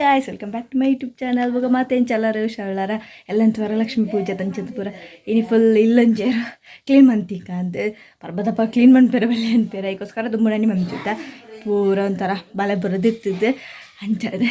Guys, welcome back to my YouTube channel. ಬೊಕ ಮಾತೆಂಚಲ್ಲರು ಹುಷಾರುಳ್ಳಾರ ಎಲ್ಲಂತ ವರಲಕ್ಷ್ಮಿ ಪೂಜೆ ತಂಚದ ಪೂರ ಇನಿ ಫುಲ್ ಇಲ್ಲಂಜೇರು ಕ್ಲೀನ್ ಮಂತಿಕ ಅಂದ್ ಪರ್ಬದಪ್ಪ ಕ್ಲೀನ್ ಮನ್ಪೆರೆ ಬಲ್ಲೆ ಅನ್ಪೇರ. ಐಕೋಸ್ಕರ ದುಂಬುನನಿ ಮಂತಿತ್ತ ಪೂರ ಒಂಥರ ಬಲೆ ಬರದಿತ್ತಿದ್ದೆ ಅಂಚದೆ.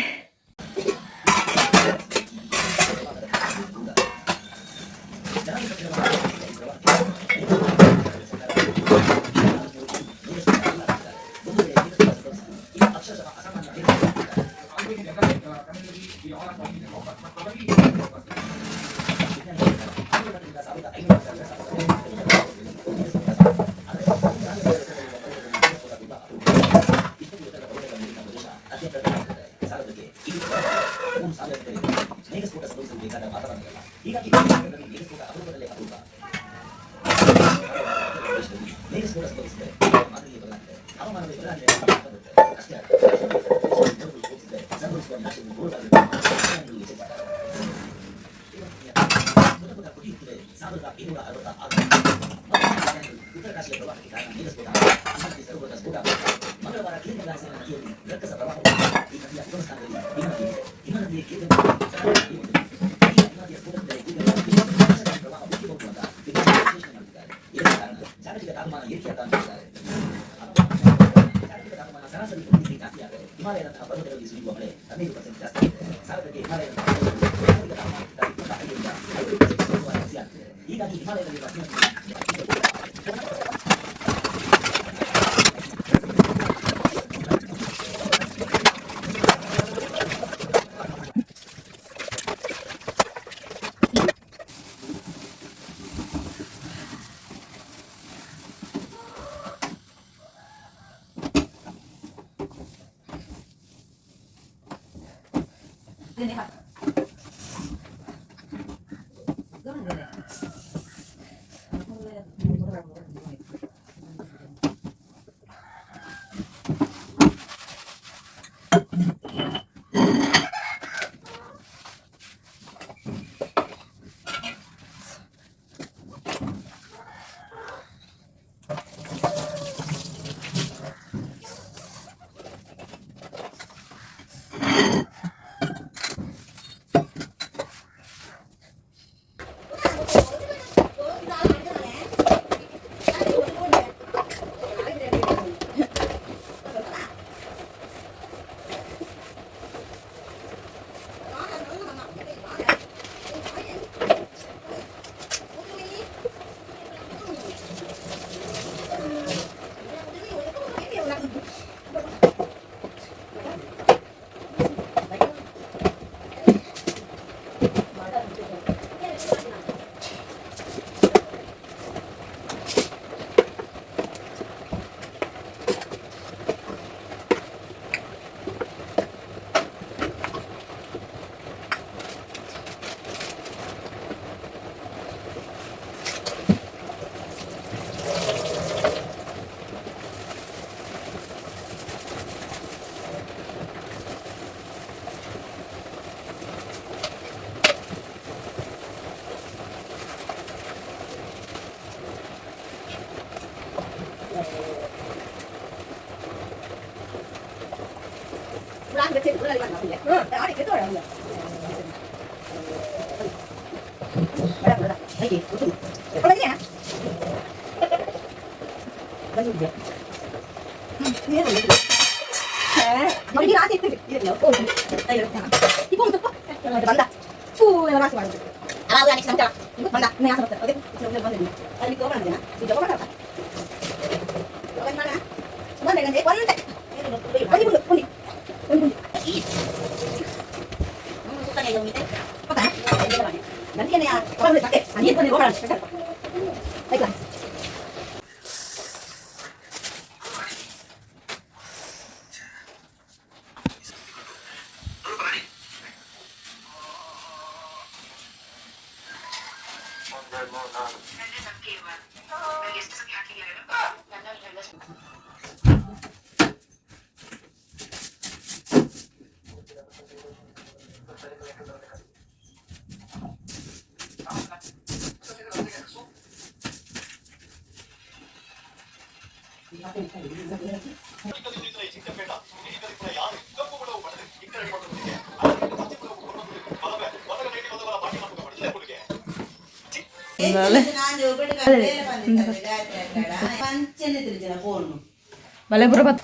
ಬಲೆ ಪೂರ ಬತ್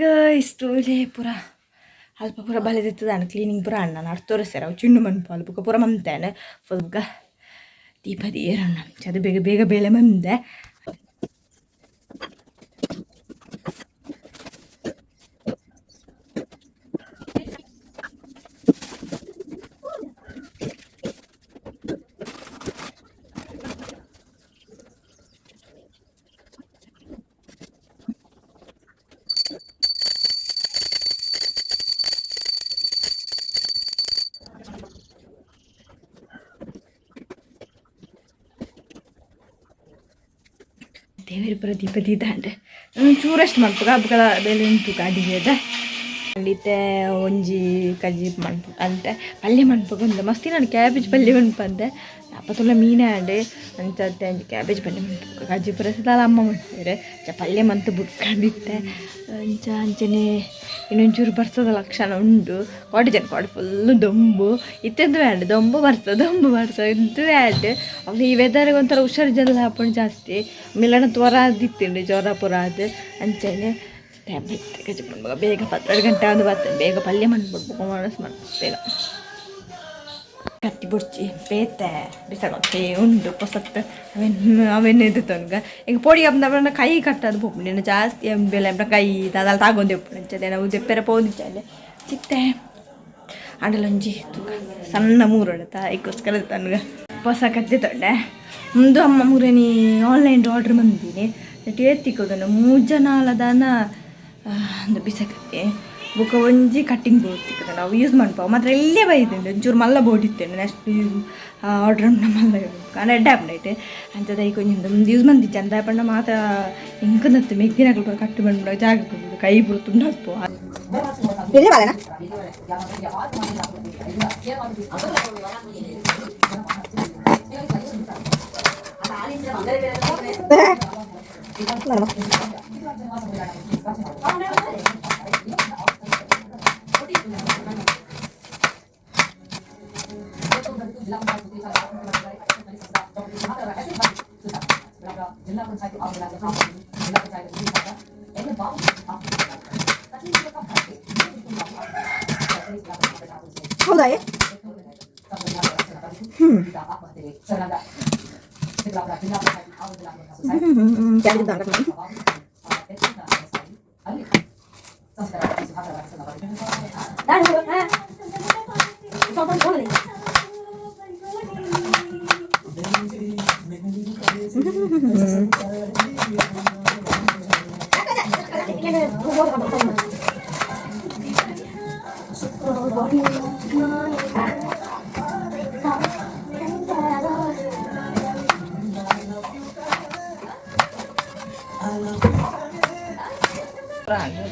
ಗೈಸ್ ತೂಲೆ ಪೂರ ಅಲ್ಪ ಪೂರ ಬಲೆದಿತ್ತದಾನ ಕ್ಲೀನಿಂಗ್ ಪೂರ ಅಣ್ಣ ನಾನು ತೋರಿಸ್ಯಾರ ಅವು ಚಿಣ್ಣು ಮನ್ಪು ಅಲ್ಪ ಪೂರ ಮಂತೇನೆ ಫುಲ್ ದೀಪ ದೀರಣ್ಣ ಅದು ಬೇಗ ಬೇಗ ಬೇಲೆ ಮಂದೆ. ದೇವರ ಪೂರ ದೀಪ ದೀದಾಂಡ್ ಚೂರಷ್ಟು ಮನ್ಪುಗ ಅಬ್ಬುಗಳ ಬೇಲೆ ಉಂಟು ಅಡಿಗೆದ ಇತ್ತೆ ಒಂಜಿ ಕಜ್ಜಿ ಮನ್ಪು ಅಂತೆ ಪಲ್ಯ ಮನ್ಪುಗ ಉಂದು ಮಸ್ತ್ ನಾನು ಕ್ಯಾಬೇಜ್ ಪಲ್ಯ ಮನ್ಪಂದೆ ಅಪ್ಪತುಲ್ಲ ಮೀನ ಆಂಡ್ ಅಂಚ ಒಂಜಿ ಕ್ಯಾಬೇಜ್ ಪಲ್ಯ ಮನ್ಪುಗ ಕಜ್ಜಿ ಪೂರ ಸದಾಲ ಅಮ್ಮ ಮನ್ಪುವೆರ್ ಅಂಚ ಪಲ್ಯ ಮಂತ್ ಬುಡ್ಕಂದಿತ್ತೆ ಅಂಚ ಅಂಚನೆ ಇನ್ನೊಂಚೂರು ಬರ್ಸದ ಲಕ್ಷಣ ಉಂಡು. ಕೋಡೆ ಜನ ಕೋಡೆ ಫುಲ್ಲು ದೊಂಬು ಇತ್ತೆಂತ ಬ್ಯಾಡ್ ದೊಂಬು ಬರ್ಸ ದೊಂಬು ಬರ್ಸ ಎಂತ ಬ್ಯಾಡ್. ಅವು ಈ ವೆದರ್ಗೆ ಒಂಥರ ಹುಷಾರು ಆಪುಂಡು ಜಾಸ್ತಿ ಮಿಲನ ತ್ವರ ಆದಿತ್ತುಂಡು ಜ್ವರ ಪೂರ ಅದು ಅಂಚನೆ ಕಜ್ಜಿ ಮನ್ಪುಗ ಬೇಗ 12 ಗಂಟೆ ಒಂದು ಬರ್ತೇನೆ ಬೇಗ ಪಲ್ಯ ಮನ್ಪುಡು ಮನಸ್ಸು ಮನ್ಪು ಬೇಗ. ಕತ್ತಿ ಬೊಡ್ಚಿ ಬೇತೆ ಬಿಸಗೊತ್ತೆ ಉಂಡು ಪೊಸತ್ತು ಅವೇನು ಅವೇನು ಇದು ತನ್ಗ ಈಗ ಪೊಡಿ ಅಪ್ಪ ಕೈ ಕಟ್ಟದು ಪೋಪುಂಡು ಜಾಸ್ತಿ ಬೆಲೆ ಕೈ ದಾದಾಲ ತಾಗೊಂದು ಉಪ್ಪುಂಡು ಅಂಚನೆ ನಾವು ದೆಪ್ಪೆರೆ ಪೋಂದಿಚ್ಚಾಲೆ ಚಿತ್ತೆ ಆಂಡಲೊಂಜಿ ತೂಕ ಸಣ್ಣ ಮೂರೊಡತ ಐಕೋಸ್ಕರ ತನ್ಗ ಹೊಸ ಕತ್ತಿ ತೊಂಡೆ ಮುಂದು ಅಮ್ಮ ಮೂರೇನಿ ಆನ್ಲೈನ್ ಆರ್ಡ್ರ್ ಬಂದೀನಿ ಏತಿಕೋದನ್ನು ಮೂರು ಜನ ಅಲ್ಲದಾನ ಒಂದು ಬಿಸಕತ್ತೆ ಬೊಕ ಒಂಜಿ ಕಟ್ಟಿಂಗ್ ಬೋರ್ಡ್ ತಿಕ್ಕುದು ನಾವು ಯೂಸ್ ಮನ್ಪವ ಮಾತ್ರ ಎಲ್ಲೇ ಬೈದುಂಡು ಒಂಚೂರು ಮಲ್ಲ ಬೋರ್ಡ್ ಇತ್ತುಂಡು ನೆಕ್ಸ್ಟ್ ಯೂಸ್ ಆರ್ಡ್ರ್ ಮಲ್ಲ ಕಾಣ ಎಡ್ಡೆ ಆಪುಂಡು ಅಂಚದ ಐಕ್ ಒಂಜಿ ಉಂದು ಯೂಸ್ ಮಂತಿಜ್ಜಿ ಅಂದ ಪಂಡ ಮಾತ ಎಂಕನತ್ತು ಮೆಗ್ದಿನಕುಲು ಪೂರ ಕಟ್ಟು ಬಂದ್ಬಿಡ ಜಾಗ ಕೈ ಪೂರ ತುಂಡಾತ್ಪೋ. ಹೌದಾ? ಹ್ಞೂ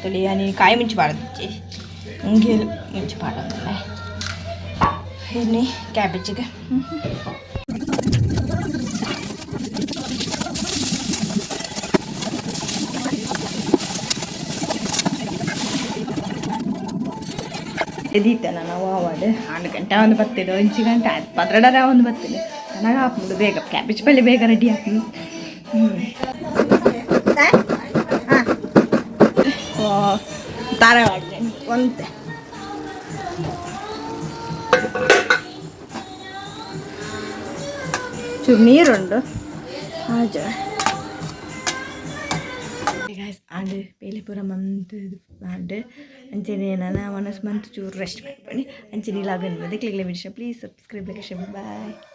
ತುಳಿ ಕಾಯಿ ಮುಂಚಿ ಪಾಡೊಂದಿಜ್ಜಿ ಮುಂಗೇಲು ಮುಂಚಿ ಪಾಡೊಂದುಲ್ಲೆ ಇನಿ ಕ್ಯಾಬೇಜಿಗೆ. ಎದೀತೆ ನಾನು ಆವಾಡ್ ಆರು ಗಂಟೆ ಒಂದು ಬತ್ತಿಡು ಒಂಜಿ ಗಂಟೆ ಆಯ್ತು ಪದ್ರಡರ ಒಂದು ಬತ್ತಿಡು ಚೆನ್ನಾಗಿ ಹಾಕ್ಬಿಡು ಬೇಗ ಕ್ಯಾಬೇಜ್ ಪಲ್ಯ ಬೇಗ ರೆಡಿ ಆಪುಂಡು. ತಾರೆ ಒಂತೆ ಚೂರು ನೀರುಂಡು ಹಾಜ ಆಂಡ್ ಬೇಲೆ ಪೂರ ಮಂತ್ ಆಂಡ್ ಅಂಚನೆ ನನ ಮನಸ್ ಮಂತ್ ಚೂರು ರೆಸ್ಟ್ ಮನ್ಪುನಿ ಅಂಚನೆ ಲಾಗನ್. ಕ್ಲಿಕ್ ವಿಷಯ please subscribe, like, share. Bye.